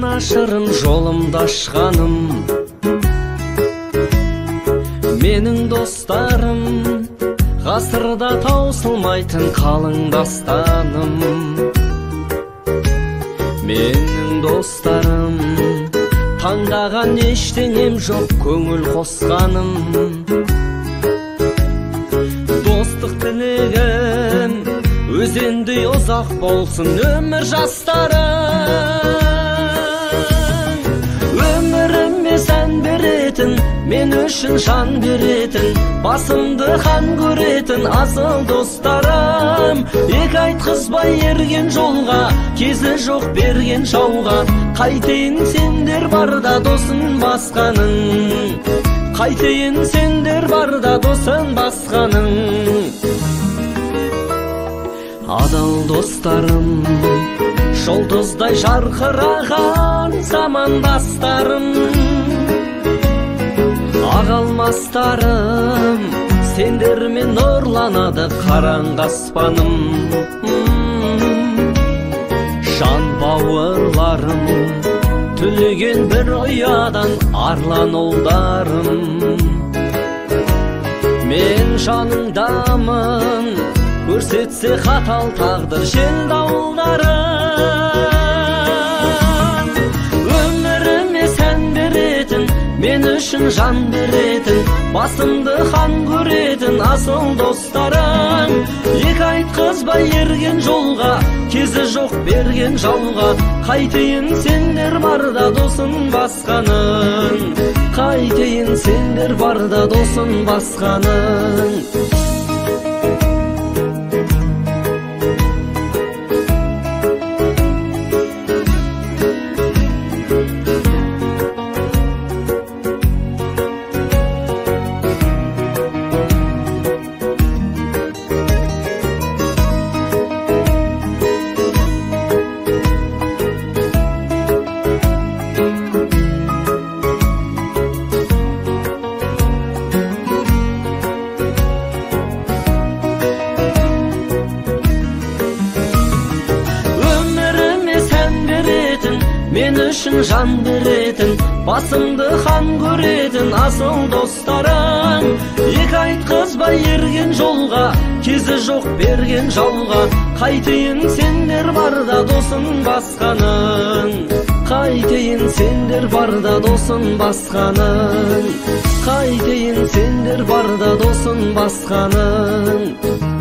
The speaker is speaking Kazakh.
Жанашырым, жолымды ашқаным, менің достарым, ғасырда таусылмайтын қалың дастаным. Менің достарым, таңдаған ештеңем жоқ, көңіл қосқаным. Достық тілегім өзендей ұзақ болсын өмір жастарым. Өміріме сән беретін, мен үшін жан беретін, басымды хан көретін асыл достарым. Екі айтқызбай ерген жолға, кезі жоқ берген жауға, қайтейін сендер барда досын басқаның. Қайтейін сендер барда досын басқаның. Адал достарым, жұлдыздай жарқыраған замандастарым, ақ алмастарым, сендермен нұрланады қараңғы аспаным. Жан бауырларым, түлеген бір ұядан арлан ұлдарым. Мен жаныңдамын, көрсетсе қатал тағдыр жел дауылдарын. Өміріме сән беретін, мен үшін жан беретін, басымды хан көретін асыл достарым. Екі айтқызбай ерген жолға, кезі жоқ берген жауға, қайтейін сендер барда досын басқаның. Қайтейін сендер барда досын басқаның. Мен үшін жан беретін, басымды хан көретін асыл достарым. Екі айтқызбай ерген жолға, кезі жоқ берген жауға, қайтейін сендер барда досын басқаның. Қайтейін сендер барда досын басқаның. Қайтейін сендер барда досын басқаның.